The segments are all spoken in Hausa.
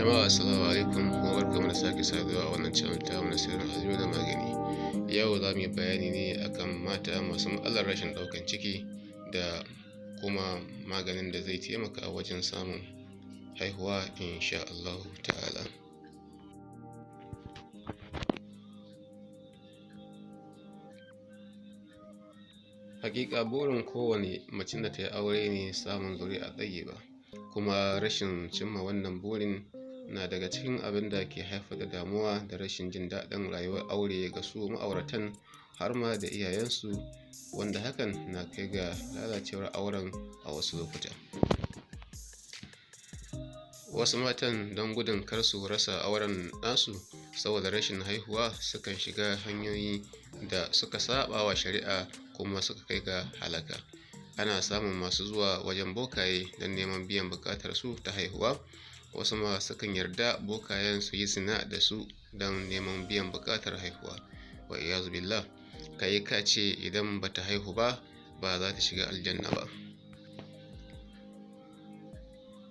Jama'a, assalamu alaikum, kuma barkamu da sake saduwa a wannan channel tamu na Sirrin Hanyoyi na Magani. Yau za mu yi bayani ne akan mata masu matsalar rashin ɗaukan ciki da kuma maganin da zai taimaka wajen samun haihuwa, insha Allahu ta'ala. Haƙiƙa burin kowane macen da ta yi aure ne samun zuri'a ɗayyiba, kuma rashin cimma wannan burin na daga cikin abin da ke haifar da damuwa da rashin jin daɗin rayuwar aure ga su ma'auratan har ma da iyayensu, wanda hakan na kai ga lalacewar auren a wasu lokuta. Wasu matan, don gudun kar su rasa auren nasu saboda rashin haihuwa, sukan shiga hanyoyi da suka saɓa wa shari'a kuma suka kai ga halaka. Ana samun masu zuwa wajen bokaye don neman biyan buƙatar su ta haihuwa. Wasu ma sukan yarda bokayen su yi zina da su don neman biyan buƙatar haihuwa. Wa iyazu billah, kai ka ce idan bata haihu ba, ba za ta shiga aljanna ba.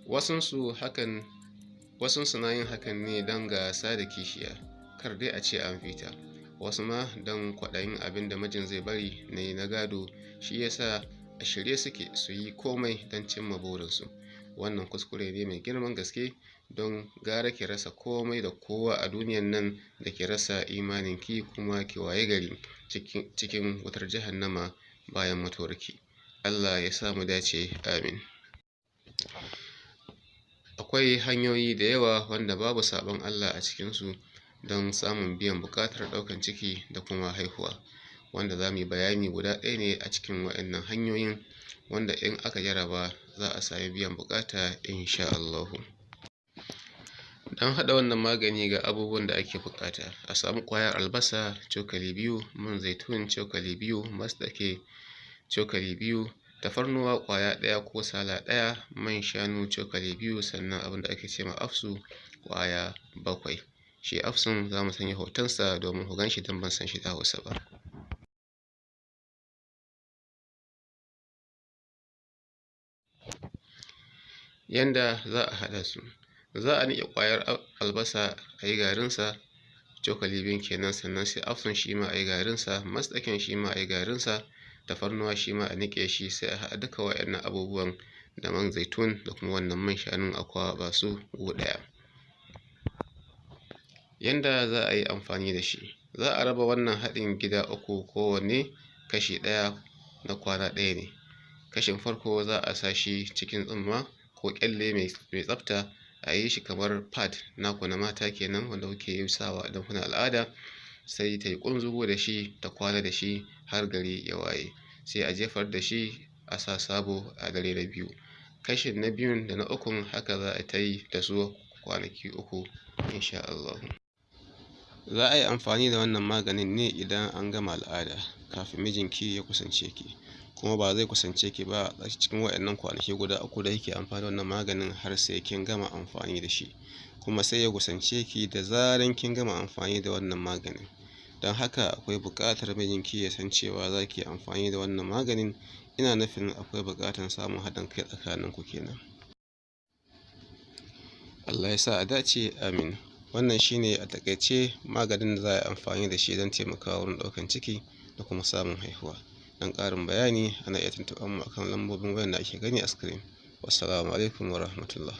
Wasunsu na yin hakan ne don gasa da kishiya, kar dai a ce an fita. Wasu ma don kwaɗayin abin da mijin zai bari ne na gado, shi yasa a shirye suke su yi komai don cimma burinsu. Wannan kuskure ne mai girman gaske, don gara ki rasa komai da kowa a duniyan nan da ki rasa imaninki kuma ki waye gari cikin wutar jahannama bayan mutuwarki. Allah ya sa mu dace, amin. Akwai hanyoyi da yawa wanda babu saɓon Allah a cikinsu don samun biyan buƙatar ɗaukan ciki da kuma haihuwa, wanda za mu yi bayani guda ɗaya ne a cikin waɗannan hanyoyin, wanda in aka jarraba za a sami biyan buƙata, insha Allahu. Don haɗa wannan magani, ga abubuwan da ake buƙata: a samu ƙwayar albasa cokali 2, man zaitun cokali 2, masɗake cokali 2, tafarnuwa ƙwaya ɗaya ko sala ɗaya, man shanu cokali 2, sannan abin da ake ce ma afsu ƙwaya 7. Shi afsun za mu sanya hotonsa domin ku gan shi, don ban san shi da Hausa ba. Yanda za a haɗa su: za a niƙe ƙwayar albasa a yi garinsa, cokali 2 kenan, sannan sai afsun shi ma a yi garinsa, masɗaken shi ma a yi garinsa, tafarnuwa shi ma a niƙe shi, sai a haɗa duka waɗannan abubuwan da man zaitun da kuma wannan man shanun, a kwaɓa su gu ɗaya. Yanda za a yi amfani da shi: za a raba wannan haɗin gida uku, kowanne kashi ɗaya na kwana ɗaya ne. Kashin farko za a sa shi cikin tsumma ko ƙyalle mai tsafta, a yi shi kamar pad naku na mata kenan wanda kuke sawa idan kuna al'ada, sai ta yi ƙunzugu da shi, ta kwana da shi har gari ya waye, sai a jefar da shi a sa sabo a dare na biyu. Kashin na biyun da na ukun haka za a ta yi da su kwanaki 3, insha Allahu. Za a yi amfani da wannan maganin ne idan an gama al'ada, kafin mijinki ya kusance ki, kuma ba zai kusance ki ba a cikin waɗannan kwanaki guda 3 da kike amfani da wannan maganin har sai kin gama amfani da shi, kuma sai ya kusance ki da zaran kin gama amfani da wannan maganin. Don haka akwai buƙatar mijinki ya san cewa za ki yi amfani da wannan maganin, ina nufin akwai buƙatar samun haɗin kai tsakaninku kenan. Allah ya sa a dace, amin. Wannan shi ne a taƙaice maganin da za a yi amfani da shi don taimakawa wurin ɗaukan ciki da kuma samun haihuwa. Don ƙarin bayani, ana iya tuntuɓar mu akan lambobin wayan da ake gani a screen. Wassalamu alaikum wa rahmatullah.